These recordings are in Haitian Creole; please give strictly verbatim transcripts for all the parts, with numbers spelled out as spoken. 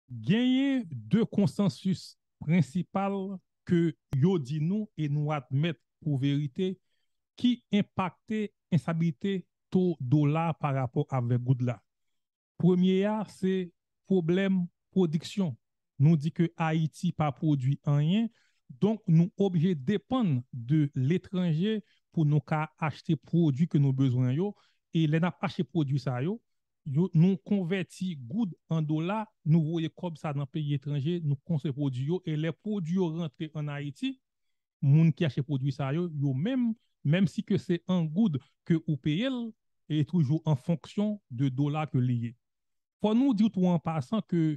Genyen de konsansis prensipal ke yo di nou e nou admèt pou verite ki enpakte enstabilite to dola pa rapò avèk goud la. Premye a, se pwoblèm pwodiksyon. Nou di ke Ayiti pa pwodui anyen, donk nou oblije depann de letranje pou nou ka achte pwodui ke nou bezwen yo. E lè n ap achte pwodui sa yo, yo, nou konvèti goud an dola, nou voye kòb sa nan peyi etranje, nou konstwi pwodui yo, e lè pwodui yo rantre ann Ayiti, moun ki achte pwodui sa yo, yo menm, menm si ke se an goud ke ou peye l, e toujou an fonksyon de dola ke li ye. Fò nou di w tou an pasan ke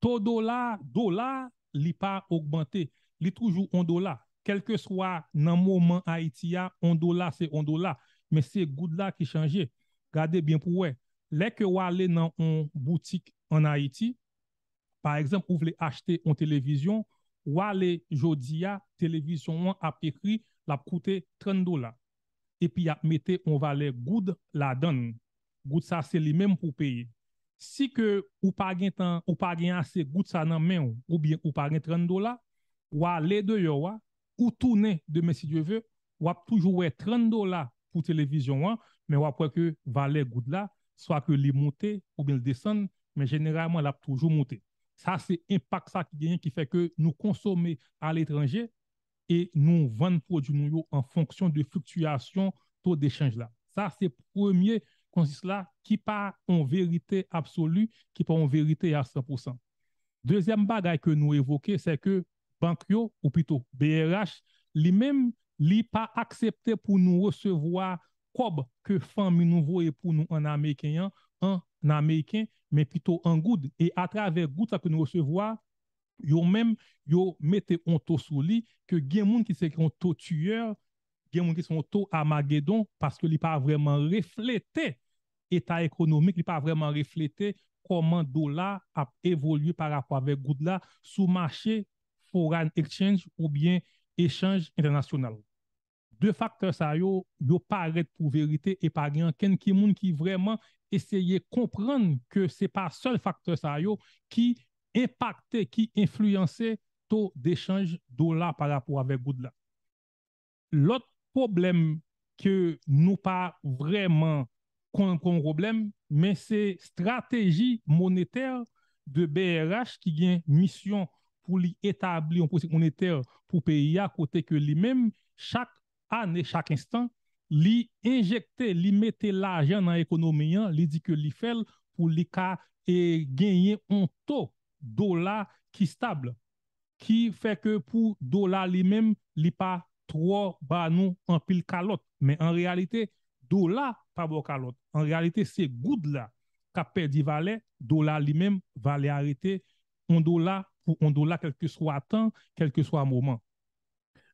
to dola, dola, li pa ogmante, li toujou on dola. Kèlkeswa nan moman Ayiti a, on dola se on dola, men se goud la ki chanje. Gade byen pou w wè. Lè ke w ale nan on boutik ann Ayiti, pa egzanp, ou vle achte on televizyon, w ale jodi a, televizyon an ap ekri, l ap koute trant dola. Epi y ap mete on valè goud ladan l. Goud sa se li menm pou w peye. Si ke ou pa gen tan, ou pa gen ase goud sa nan men w, oubyen ou pa gen trant dola, w ale deyò a, ou tounen demen si Dye ve, w ap toujou wè trant dola pou televizyon an, men w ap wè ke valè goud la, swa ke li moute oubyen l desann, men jeneralman l ap toujou moute. Sa se enpak sa ki genyen ki fè ke nou konsome aletranje e nou vann pwodui nou yo an fonksyon de fliktiyasyon to dechanj la. Sa se premye konsansis la ki pa on verite absoli, ki pa on verite a san pou san. Dezyèm bagay ke nou evoke, se ke bank yo, ou pito B R H, li menm, li pa aksepte pou nou resevwa kòb ke fanmi nou voye pou nou ann ameriken an, ann ameriken, men pito an goud. E atravè goud sa ke nou resevwa, yo menm, yo mete on to sou li, ke gen moun ki se on to tiyè, gen moun ki se on to Amagedon, paske li pa vrèman reflete eta ekonomik, li pa vrèman reflete kòman dola ap evolye pa rapò avèk goud la sou mache foreign exchange oubyen echanj entènasyonal. De faktè sa yo, yo parèt pou verite e pa gen ankenn ki moun ki vrèman eseye konprann ke se pa sèl faktè sa yo ki enpakte, ki enfliyanse to dechanj dola pa rapò avèk goud la. Lòt pwoblèm ke nou pa vrèman konn kòm pwoblèm, men se estrateji monetè de B R H ki gen misyon pou li etabli yon politik monetè pou peyi a, kote ke li menm, chak ane, chak enstan, li enjekte, li mete lajan nan ekonomi an, li di ke li fè l pou li ka e, genyen yon to dola ki stab, ki fè ke pou dola li menm, li pa twò ba nou anpil kalòt. Men an reyalite, dola pa ba w kalòt. An reyalite, se goud la k ap pèdi valè, dola li menm, valè a rete on dola pou on dola, kèlkeswa tan, kèlkeswa moman.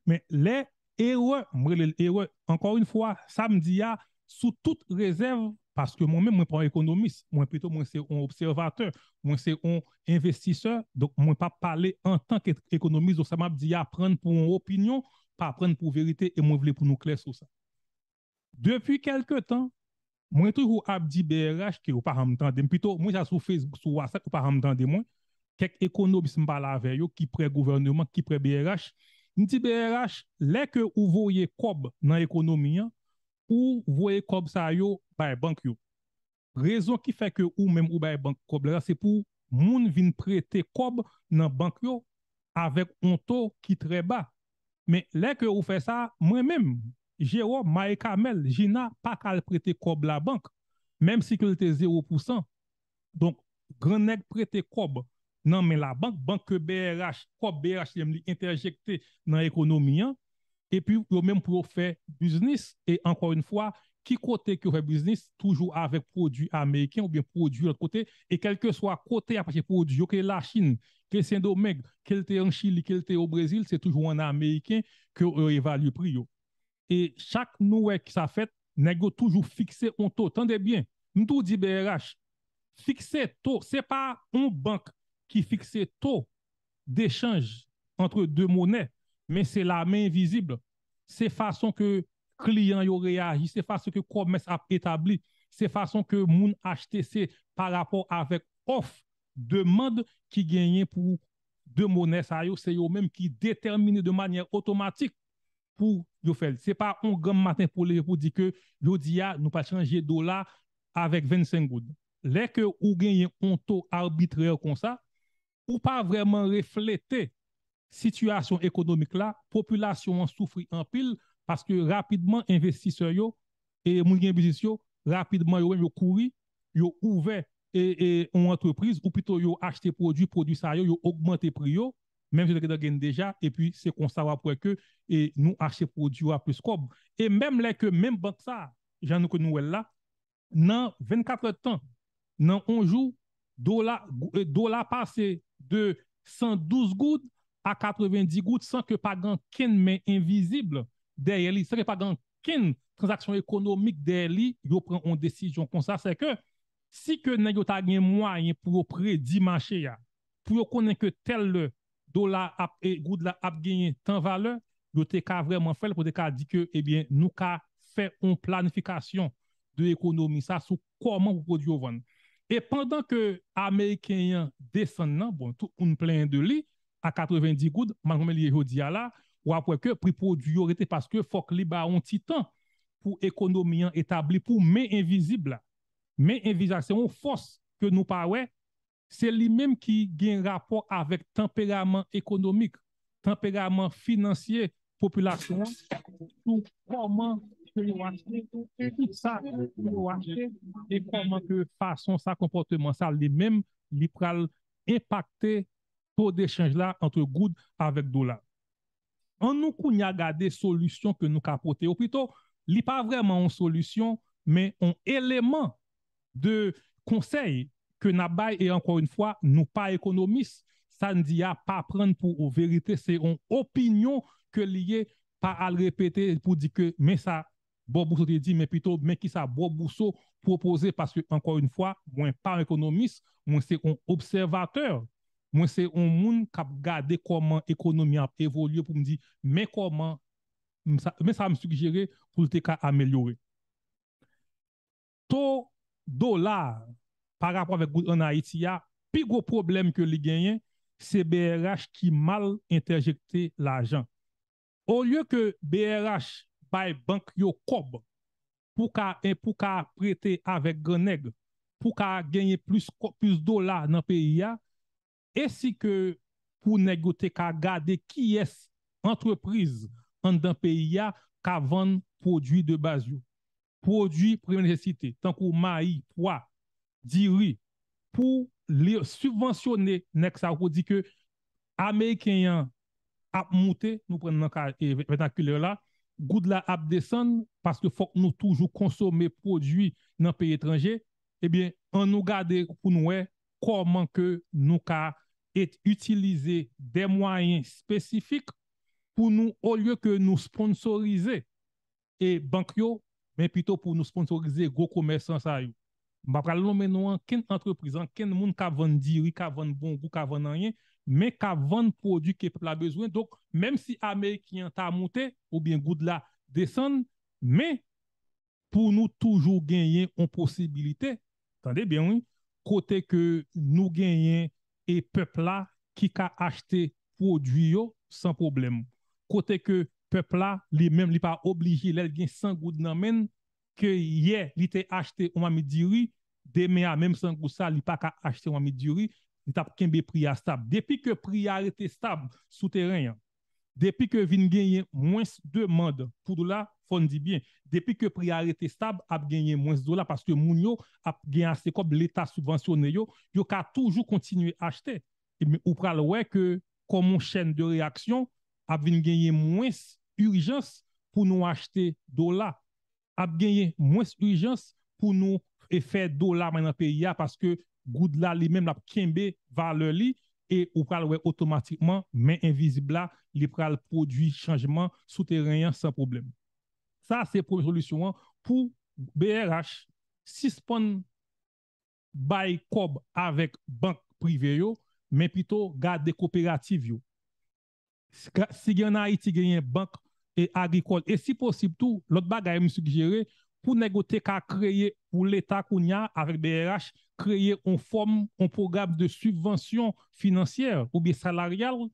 Men lè erè, m rele l erè, ankò yon fwa, sa m di a, sou tout rezèv, paske mwen menm, mwen pa yon ekonomis, mwen pito, mwen se yon obsèvatè, mwen se yon envestisè, donk mwen p ap pale antanke ekonomis, donk sa m ap di a, pran pou yon opinyon, pa pran pou verite, e mwen vle pou nou klè sou sa. Depi kèlke tan, mwen toujou ap di B R H ke yo pa janm tande m. Pito, mwen sa sou Facebook, sou WhatsApp, yo pa janm tande mwen. Kèk ekonomis m pale avè yo ki prè gouvèneman, ki prè B R H. M di B R H, lè ke ou voye kòb nan ekonomi an, ou voye kòb sa yo bay bank yo. Rezon ki fè ke ou menm ou bay bank kòb la, se pou moun vin prete kòb nan bank yo avèk on to ki trè ba. Men lè ke ou fè sa, mwen menm, Jewòm, Marie Carmel, Jina pa ka al prete kòb labank, menm si ke l te zewo pousan. Donk, grannèg prete kòb nan men labank, bank ke B R H, kòb B R H li menm li entèjekte nan ekonomi an, epi yo menm pou yo fè biznis, e ankò yon fwa, ki kote ke yo fè biznis, toujou avèk pwodui ameriken oubyen pwodui lòt kote, e kèlkeswa kote y ap achte pwodui yo, ke Lachin, ke Sendomeng, ke l te an Chili, ke l te o Brezil, se toujou an ameriken ke yo evalye pri yo. E chak nou wè ki sa fèt, nèg yo toujou fikse on to. Tande byen, m tou di B R H, fikse to, se pa on bank ki fikse to dechanj antre de monè, men se lamen envizib. Se fason ke kliyan yo reyaji, se fason ke kòmès ap etabli, se fason ke moun achte, se pa rapò avèk òf demann ki genyen pou de monè sa yo, se yo menm ki detèmine de manyè otomatik pou yo fè l. Se pa yon granm maten pou leve pou di ke jodi a nou pral chanje dola avèk vennsenk goud. Lè ke ou genyen yon to abitrè konsa, ou pa vrèman reflete sitiyasyon ekonomik la, popilasyon an soufri anpil paske rapidman envestisè yo e moun ki gen biznis yo, rapidman yo menm yo kouri, yo ouvè e, e yon antrepriz, ou pito yo achte pwodui, pwodui sa yo, yo ogmante pri yo, menm si yo te gentan gen deja, epi se konsa w ap wè ke e, nou achte pwodui yo a plis kòb. E menm lè ke menm bank sa, jan nou ke nou wè l la, nan vennkat èdtan, nan yon jou, dola, gou- e, dola pase de san douz goud a katrevendi goud san ke pa gen kenn men envizib dèyè li, san ke pa gen kenn tranzaksyon ekonomik dèyè li, yo pran yon desizyon konsa, se ke si ke nèg yo ta gen mwayen pou yo predi mache a, pou yo konnen ke tèl lè dola ap, e goud la ap genyen tan valè, yo te ka vrèman fè l pou te ka di ke, ebyen, nou ka fè yon planifikasyon de ekonomi sa sou kòman pou pwodui yo vann. E pandan ke ameriken an desann nan, bon, tout moun plenyen de li, a katrevendi goud, malgre li ye jodi a la, w ap wè ke pri pwodui yo rete paske fòk li ba yon ti tan pou ekonomi an etabli, pou men envizib la. Men envizib la, se yon fòs ke nou pa wè, se li menm ki gen rapò avèk tanperaman ekonomik, tanperaman finansye popilasyon an, sou kòman ke yo achte, e tout sa ke yo achte, e kòman ke fason sa, konpòteman sa li menm, li pral enpakte to dechanj la ant goud avèk dola. An nou kounye a gade solisyon ke nou ka pote. Ou pito, li pa vrèman yon solisyon, men yon eleman de konsèy ke n ap bay, e ankò yon fwa, nou pa ekonomis, sa n di a pa pran pou verite, se yon opinyon ke li ye, pa al repete pou di ke men sa Bob Rousseau te di, men pito men kisa Bob Rousseau pwopoze, paske ankò yon fwa, mwen pa yon ekonomis, mwen se yon obsèvatè, mwen se yon moun k ap gade kòman ekonomi ap evolye pou m di, men kòman, men sa m sijere pou l te ka amelyore. To dola pa rapò avèk goud ann Ayiti a, pi gwo pwoblèm ke li genyen, se B R H ki mal entèjekte lajan. Olye ke B R H bay bank yo kòb pou ka, pou ka prete avèk grannèg, pou ka genyen plis, plis dola nan peyi a, e si ke pou nèg yo te ka gade kiyès antrepriz anndan peyi a ka vann pwodui de baz yo, pwodui premye nesesite, tankou mayi, pwa, diri, pou li sibvansyone nèg sa yo pou di ke ameriken an ap moute, nou pran nan ka e, vètakilè la, goud la ap desann, paske fòk nou toujou konsome pwodui nan peyi etranje, ebyen, an nou gade pou nou wè kòman ke nou ka et, itilize de mwayen espesifik pou nou, olye ke nou sponsorize e bank yo, men pito pou nou sponsorize gwo komèsan sa yo. M pa pral nonmen non ankenn antrepriz, ankenn moun k ap vann diri, k ap vann bongou, k ap vann anyen, men k ap vann pwodui ke pèp la bezwen. Donk, menm si ameriken an ta moute oubyen goud la desann, men pou nou toujou genyen yon posibilite, tande byen wi, kote ke nou genyen e pèp la ki ka achte pwodui yo san pwoblèm. Kote ke pèp la, li menm, li pa oblije, lè l gen san goud nan men l, ke yè li te achte yon mamit diri, demen a, menm san goud sa, li pa ka achte yon mamit diri, li t ap kenbe pri a stab. Depi ke pri a rete stab sou teren an, depi ke vin genyen mwens demann pou dola, fò n di byen, depi ke pri a rete stab, ap genyen mwens dola, paske moun yo ap gen ase kòb, Leta sibvansyone yo, yo ka toujou kontinye achte. Ebyen, ou pral wè ke, kòm yon chèn de reyaksyon, ap vin genyen mwens ijans pou nou achte dola. Ap genyen mwens ijans pou nou e fè dola men nan peyi a, paske goud la li menm l ap kenbe valè li, e ou pral wè otomatikman men envizib la, li pral pwodui chanjman sou teren an san pwoblèm. Sa se premye solisyon an pou B R H sispann bay kòb avèk bank prive yo, men pito gade koperativ yo. Si gen ann Ayiti genyen bank e agrikòl, e si posib tou, lòt bagay m sijere, pou nèg yo te ka kreye pou Leta kounye a avèk B R H, kreye yon fòm, yon pwogram de sibvansyon finansyè oubyen salaryal,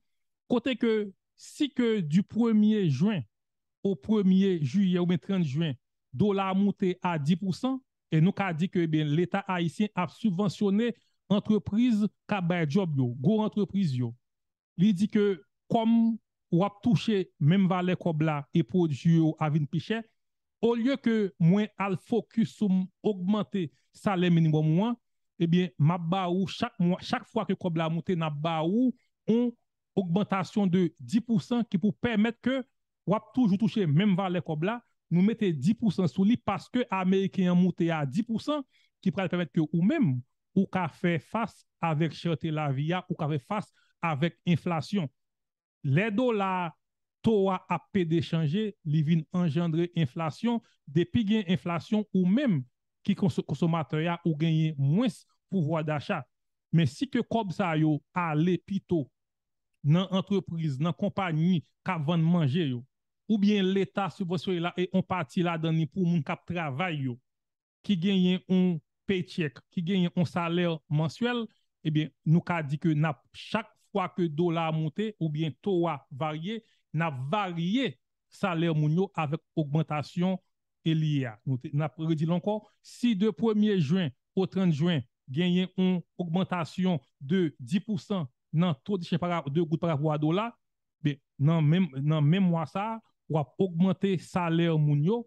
kote ke si ke du premye jen o premye jiyè oubyen trant jen, dola a moute a dis pousan, e nou ka di ke, ebyen, Leta ayisyen ap sibvansyone antrepriz k ap bay djòb yo, gwo antrepriz yo. Li di ke kòm w ap touche menm valè kòb la e pwodui yo a vin pi chè, olye ke mwen al fokis sou m ogmante salè minimòm ou an, ebyen, m ap ba ou chak mwa, chak fwa ke kòb la moute, n ap ba ou yon ogmantasyon de dis pousan ki pou pèmèt ke w ap toujou touche menm valè kòb la. Nou mete dis pousan sou li paske ameriken an moute a dis pousan, ki pral pèmèt ke ou menm, ou ka fè fas avèk chète lavi a, ou ka fè fas avèk enflasyon. Lè dola a, to a ap pede chanje, li vin anjandre enflasyon. Depi gen enflasyon, ou menm ki konso- konsomatè a, ou genyen mwens pouvwa dacha. Men si ke kòb sa yo ale pito nan antrepriz, nan konpayi k ap vann manje yo, oubyen Leta sibvansyone la e yon pati ladan li pou moun k ap travay yo, ki genyen yon paycheck, ki genyen yon salè mansyèl, ebyen, nou ka di ke n ap, chak fwa ke dola a moute oubyen to a varye, n ap varye salè moun yo avèk ogmantasyon e li ye a. Nou te- n ap redi l ankò, si de premye jen o trant jen, genyen yon ogmantasyon de dis pousan nan to de chen para, de goud parapò a dola, ben, nan menm, nan menm mwa sa a, w ap ogmante salè moun yo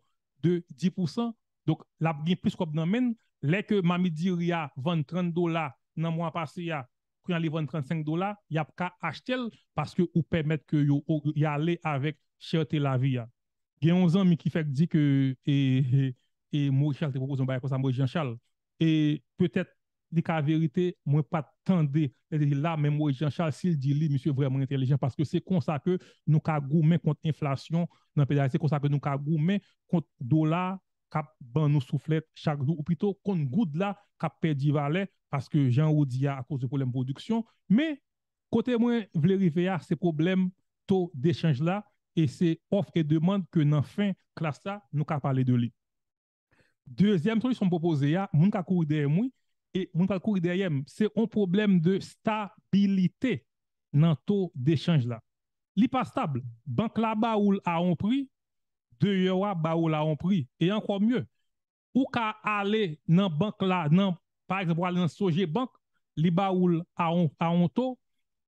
de dis pousan. Donk, l ap gen plis kòb nan men l. Lè ke mamit diri a vann trant dola nan mwa pase a, kounye a li vann trannsenk dola, y ap ka achte l paske ou pèmèt ke yo, y ale avèk chète lavi a. Gen yon zanmi ki fèk di ke, e, e, e Moyiz Chal te pwopoze yon bagay konsa, Moyiz Jan Chal. E petèt li ka verite, mwen pa t tande lè li te di la, men Moyiz Jan Chal, si l di li, misye vrèman entèlijan, paske se konsa ke nou ka goumen kont enflasyon nan peyi Dayiti, se konsa ke nou ka goumen kont dola k ap ban nou souflèt chak jou, ou pito kont goud la k ap pèdi valè, paske jan ou di a, akoz de pwoblèm pwodiksyon. Men, kote mwen vle rive a, se pwoblèm to dechanj la, e se òf e demann ke nan fen klas la, nou ka pale de li. Dezyèm solisyon m pwopoze a, moun ka kouri dèyè m, wi, e moun pral kouri dèyè m, se yon pwoblèm de stabilite nan to dechanj la. Li pa stab. Bank la ba ou l a yon pri, deyò a ba ou l a yon pri. E ankò mye, ou ka ale nan bank la, nan, pa egzanp, ou ale nan Sogebank, li ba ou l a yon, a yon to,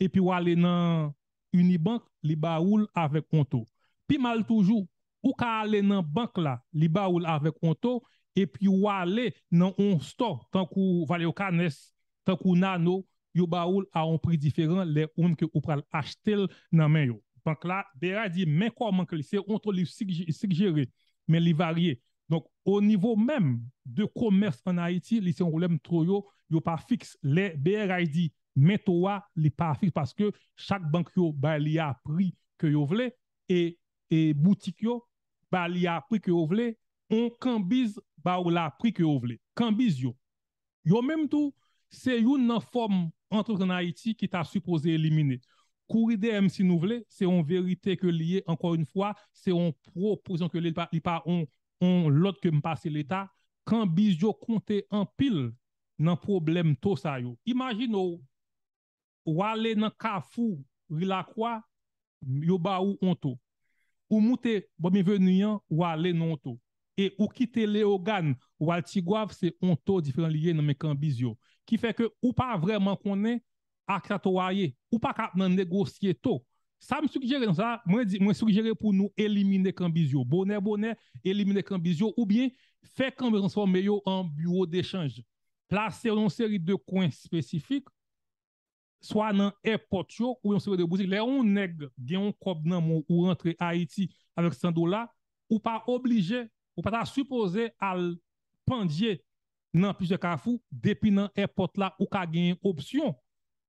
epi w ale nan Unibank, li ba ou l avèk yon to. Pi mal toujou, ou ka ale nan bank la, li ba ou l avèk yon to, epi w ale nan yon store, tankou Valeo Canes, tankou Nano, yo ba ou l a yon pri diferan lè ou menm ke ou pral achte l nan men yo. Bank la, B R I di, men kòman ke li, se yon to li sigje- sigjere, men li varye. Donk, o nivo menm de komès ann Ayiti, li se yon pwoblèm to yo, yo pa fiks. Lè B R I di, men to a, li pa fiks paske chak bank yo bay li a pri ke yo vle, e, e boutik yo ba li a pri ke yo vle, yon kanbiz ba ou la pri ke yo vle. Kanbiz yo. Yo menm tou, se youn nan fòm antrepriz ann Ayiti ki ta sipoze elimine. Kouri dèyè m si nou vle, se yon verite ke li ye, ankò yon fwa, se yon pwopozisyon ke li ye, li pa, li pa yon, yon lòd ke m pase Leta. Kanbiz yo konte anpil nan pwoblèm to sa yo. Imajine w, w ale nan kafou Ri Lakwa, yo ba ou yon to. Ou moute bò Byenveni an, w ale nan yon to. E ou kite Leyogàn, w al Tigwav, se yon to diferan li ye nan men kanbiz yo. Ki fè ke ou pa vrèman konnen a ki sa to a ye. Ou pa ka ap nan negosye to. Sa m sigjere nan sa, mwen di, mwen sigjere pou nou elimine kanbiz yo. Bonè, bonè, elimine kanbiz yo, oubyen fè kanbiz transfòme yo an biwo dechanj. Plase yo nan yon seri de kwen espesifik, swa nan èpòt yo, ou yon seri de boutik. Lè yon nèg gen yon kòb nan men w, ou rantre Ayiti avèk san dola, ou pa oblije, ou pa ta sipoze al pandye nan plizyè kafou, depi nan èpòt la, ou ka genyen opsyon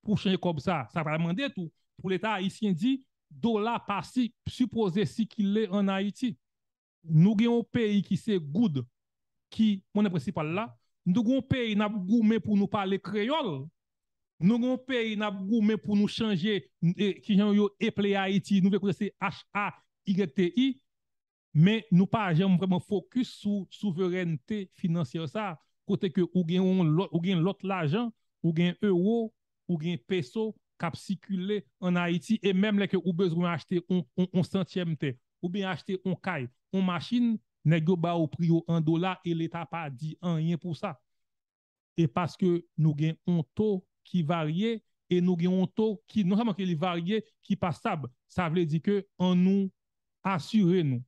pou chanje kòb sa. Sa pral mande tou, pou Leta ayisyen di, dola pa si, sipoze sikile ann Ayiti. Nou gen yon peyi ki se goud, ki monnen prensipal la. Nou gen yon peyi n ap goumen pou nou pale kreyòl. Nou gen yon peyi n ap goumen pou nou chanje, e, kijan yo eple Ayiti, nou vle koze se H A Y T I. Men nou pa janm vrèman fokis sou souverènte finansyè sa. kote ke ou gen yon lòt, ou gen lòt lajan, ou gen ewo, ou gen peso k ap sikile ann Ayiti, e menm lè ke ou bezwen achte yon, yon, yon santyèm tè, oubyen achte yon kay, yon machin, nèg yo ba ou pri yo an dola e Leta pa di anyen pou sa. E paske nou gen yon to ki varye e nou gen yon to ki, non sèlman ke li varye, ki pa stab. Sa vle di ke annou asire nou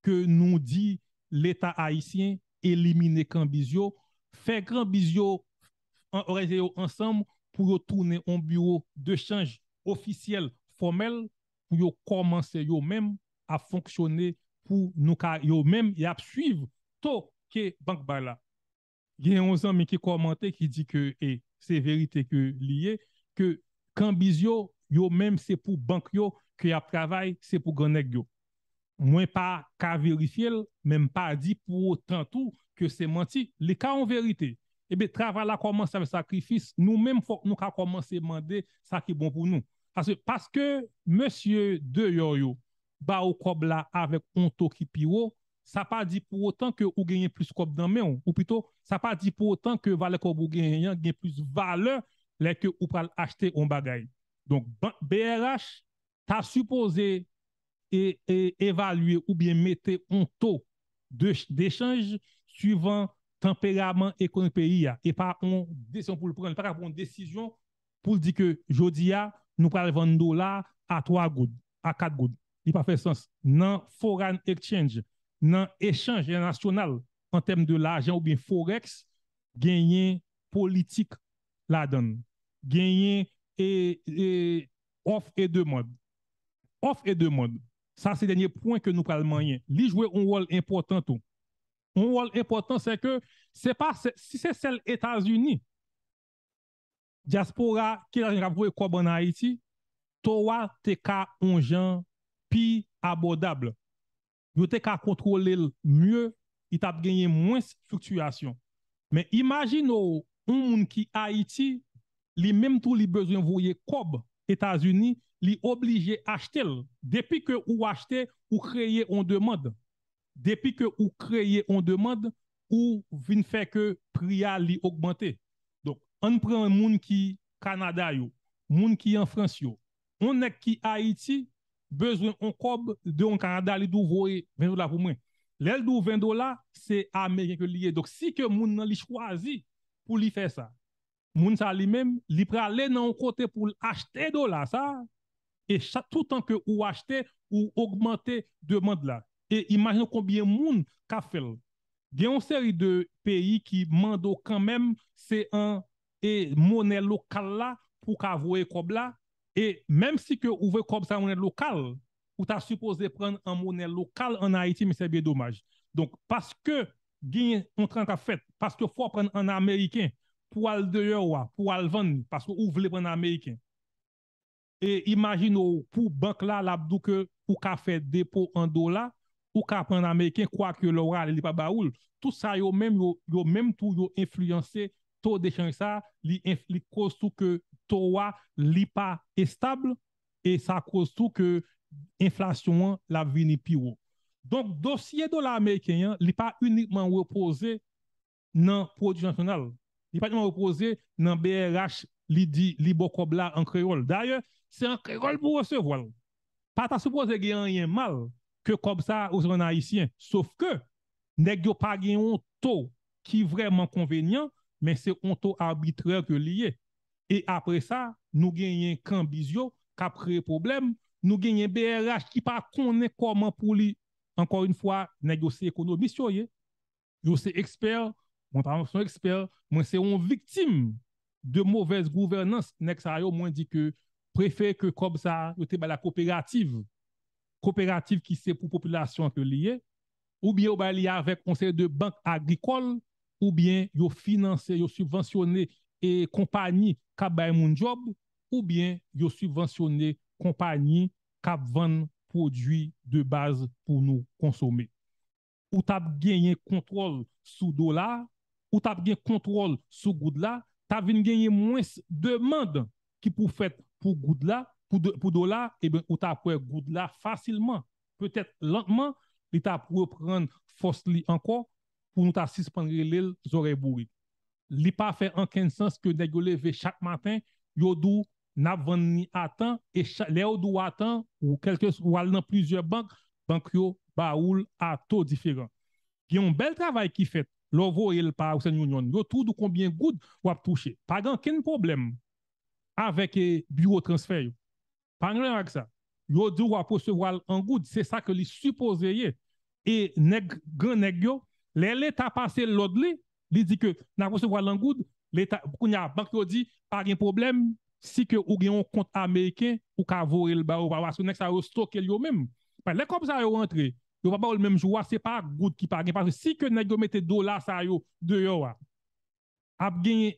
ke nou di Leta ayisyen elimine kanbiz yo, fè kanbiz yo an-, òganize yo ansanm pou yo tounen yon biwo dechanj ofisyèl, fòmèl, pou yo kòmanse yo menm ap fonksyone pou nou ka, yo menm, y ap swiv to ke bank bay la. Gen yon zanmi ki kòmante, ki di ke, e se verite ke li ye, ke kanbiz yo, yo menm se pou bank yo ke y ap travay, se pou gran nèg yo. Mwen pa ka verifye l, men m pa di pou otan tou ke se manti. Li ka yon verite. Ebyen, travay la kòmanse avèk sakrifis. Nou menm, fòk nou ka kòmanse mande sa ki bon pou nou. Paske, paske mesye deyò yo ba ou kòb la avèk yon to ki pi wo, sa pa di pou otan ke ou genyen plis kòb nan men w. Ou pito, sa pa di pou otan ke valè kòb ou genyen an gen plis valè lè ke ou pral achte yon bagay. Donk, ban-, B R H ta sipoze e, e, evalye oubyen mete yon to de, dechanj swivan tanperaman ekonomik peyi a. E pa yon desizyon pou l pran. Li pa ka pran yon desizyon pou l di ke jodi a, nou pral vann dola a twa goud, a kat goud. Li pa fè sans. Nan foreign exchange, nan echanj entènasyonal, an tèm de lajan oubyen forex, genyen politik ladan l. Genyen e, e, òf e demann. Òf e demann. Sa se dènye pwen ke nou pral manyen. Li jwe yon wòl enpòtan tou. Yon wòl enpòtan, se ke se pa, se, si se sèl Etazini, dyaspora ki Etazini k ap voye kòb ann Ayiti, to a te ka yon jan pi abòdab. Yo te ka kontwole l mye, li t ap genyen mwens fliktiyasyon. Men imajine w, yon moun ki Ayiti, li menm tou li bezwen voye kòb Etazini, li oblije achte l. Depi ke ou achte, ou kreye yon demann. Depi ke ou kreye yon demann, ou vin fè ke pri a li ogmante. Donk, ann pran moun ki Kanada yo, moun ki an Frans yo. Yon nèg ki Ayiti bezwen yon kòb de yon Kanada, li di w voye ven dola pou mwen. Lè l di w ven dola, se ameriken ke li ye. Donk, si ke moun nan li chwazi pou li fè sa, moun sa li menm, li prale nan yon kote pou l achte dola sa, e chak, toutan ke ou achte, ou ogmante demann la. E imajine w konbyen moun k ap fè l. Gen yon seri de peyi ki mande w kanmenm, se an, e monè lokal la pou w ka voye kòb la, e menm si ke ou voye kòb sa monè lokal, ou ta sipoze pran an monè lokal ann Ayiti, men se byen domaj. Donk, paske gen yon tranzaksyon k ap fèt, paske fò w pran an ameriken pou al deyò a, pou al vann li, paske ou vle pran ameriken. E imajine w, pou bank la, l ap di w ke ou ka fè depo an dola, ou ka pran ameriken, kwake lè w ale, li pa ba ou l. Tout sa yo menm, yo, yo menm tou, yo enfliyanse to dechanj sa, li enf-, li koz tou ke to a, li pa estab, e sa koz tou ke enflasyon an, l ap vini pi wo. Donk, dosye dola ameriken an, li pa inikman repoze nan pwodui nasyonal. Li pa inikman repoze nan B R H, li di, li ba w kòb la an kreyòl. Dayè, se an kreyòl pou w resevwa l. Pa ta sipoze gen anyen mal ke kòb sa a resevwa an ayisyen. Sof ke nèg yo pa gen yon to ki vrèman konvenyan, men se yon to abitrè ke li ye. E apre sa, nou genyen kanbiz yo k ap kreye pwoblèm, nou genyen B R H ki pa konnen kòman pou li, ankò yon fwa, nèg yo se ekonomis yo ye, yo se ekspè, mwen pa se yon ekspè, mwen se yon viktim de movèz gouvènans nèg sa yo, mwen di ke prefere ke kòb sa yo te bay lakoperativ, koperativ ki se pou popilasyon an ke li ye, oubyen yo bay li avèk yon seri de bank agrikòl, oubyen yo finanse, yo sibvansyone e konpayi k ap bay moun djòb, oubyen yo sibvansyone konpayi k ap vann pwodui de baz pou nou konsome. Ou t ap genyen kontwòl sou dola, ou t ap gen kontwòl sou goud la, t ap vin genyen mwens demann ki pou fèt pou goud la, pou do-, pou dola, ebyen, ou t ap wè goud la fasilman, petèt lantman, li t ap reprann fòs li ankò pou nou ta sispann rele l zòrèy boure. Li pa fè ankenn sans ke nèg yo leve chak maten, yo di w n ap vann li a tan, e cha- lè yo di w a tan, ou kèlke ou al nan plizyè bank, bank yo ba ou l a to diferan. Gen yon bèl travay ki fèt lè w voye l pa Western Union. Yo tou di w konbyen goud w ap touche. Pa gen ankenn pwoblèm avèk eh, biwo transfè yo. Pa gen pwoblèm avèk sa. Yo di w w ap resevwa l an goud. Se sa ke li sipoze ye. E nèg, gran nèg yo, lè Leta pase lòd li, li di ke n ap resevwa l an goud, Leta, kounye a, bank yo di, pa gen pwoblèm, si ke ou gen yon kont ameriken, ou ka voye l ba yo, paske nèg sa yo stoke l yo menm. Paske lè kòb sa yo rantre, yo pa ba yo l menm jou a, se pa goud ki pa gen, paske si ke nèg yo mete dola sa yo deyò a, ap genyen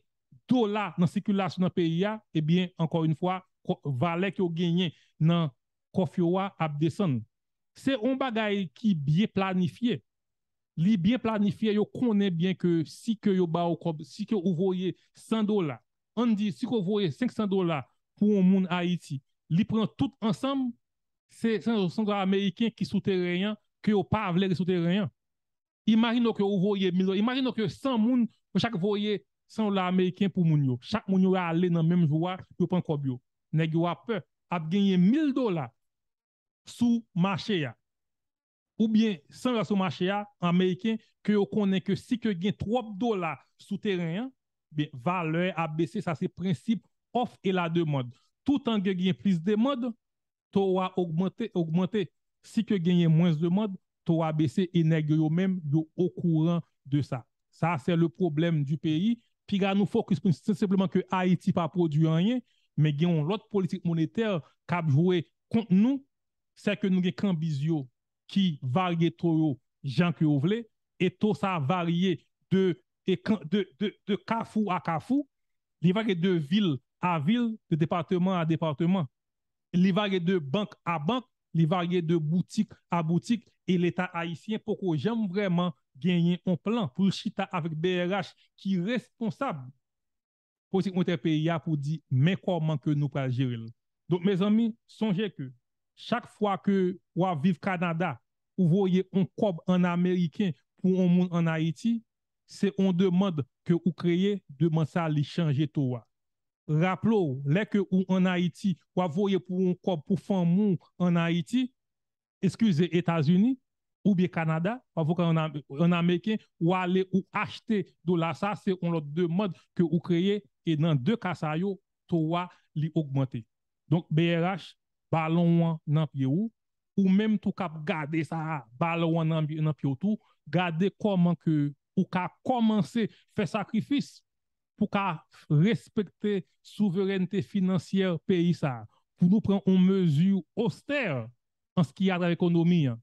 dola nan sikilasyon nan peyi a, ebyen, ankò yon fwa, kò- valè ke yo genyen nan kòf yo a ap desann. Se yon bagay ki byen planifye. Li byen planifye, yo konnen byen ke si ke yo ba w kòb, si ke ou voye san dola, ann di, si ke ou voye senk san dola pou yon moun Ayiti, li pran tout ansanm, se san dola ameriken ki sou teren an, ke yo pa vle ki sou teren an. Imajine w ke ou voye mil dola. Imajine w ke san moun, yo chak voye san dola ameriken pou moun yo. Chak moun yo ale nan menm jou a, yo pran kòb yo. Nèg yo ap pè, ap genyen mil dola sou mache a. Oubyen san dola sou mache a, ameriken, ke yo konnen ke si ke gen twòp dola sou teren an, byen, valè a ap bese, sa se prensip òf e la demann. Toutan gen, gen plis demann, to a ogmante, ogmante. Si ke genyen mwens demann, to a bese e nèg yo, yo menm, yo okouran de sa. Sa, se le problème du pays. Piga nou fokis pou se senpleman ke Ayiti pa pwodui anyen, men gen yon lòt politik monetè k ap jwe kont nou, se ke nou gen kanbiz yo ki varye to yo jan ke yo vle, e to sa varye de, e kan- de, de, de kafou a kafou, li varye de vil a vil, de depatman a depatman. Li varye de bank a bank, li varye de boutik a boutik, e Leta ayisyen poko janm vrèman genyen yon plan pou l chita avèk B R H ki responsab politik monetè peyi a pou di, men kòman ke nou pral jere l. Donk, mezanmi, sonje ke chak fwa ke w ap viv Kanada, ou voye yon kòb an ameriken pou yon moun an Ayiti, se yon demann ke ou kreye, demann sa li chanje to a. Raple w, lè ke ou an Ayiti, w ap voye pou yon kòb pou fanmi w an Ayiti, eskize, Etazini, oubyen Kanada, w ap voye an, an ameriken, ou ale ou achte dola sa, se yon lòt demann ke ou kreye, e nan de ka sa yo, to a li ogmante. Donk, B R H, balon an nan pye w, ou menm tou k ap gade sa a, balon an nan, nan pye w tou, gade kòman ke ou ka kòmanse fè sakrifis pou ka respekte souverènte finansyè peyi sa a, pou nou pran yon mezi ostè an sa ki a travè ekonomi an.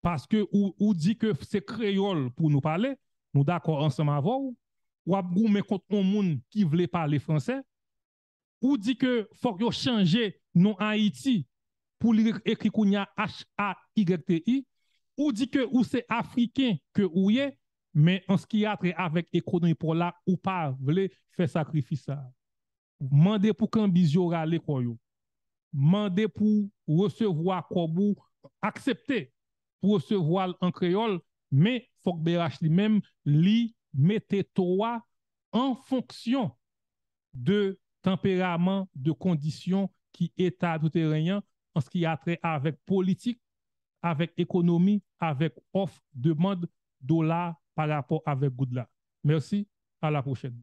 Paske ou, ou di ke se kreyòl pou nou pale, nou dakò ansanm avè w, w ap goumen kont yon moun ki vle pale fransè, ou di ke fòk yo chanje non Ayiti pou li ekri kounye a H A Y T I, ou di ke ou se Afriken ke ou ye, men an sa ki a travè avèk ekonomi pa w la, ou pa vle fè sakrifis sa a. Mande pou kanbiz yo rale kò yo. Mande pou resevwa kòb ou, aksepte pou resevwa l an kreyòl, men fòk B R H li menm, li mete to a an fonksyon de tanperaman, de kondisyon ki eta sou teren an, an sa ki a travè avèk politik, avèk ekonomi, avèk òf, demann dola pa rapò avèk goud la. Mèsi, a la pwochèn.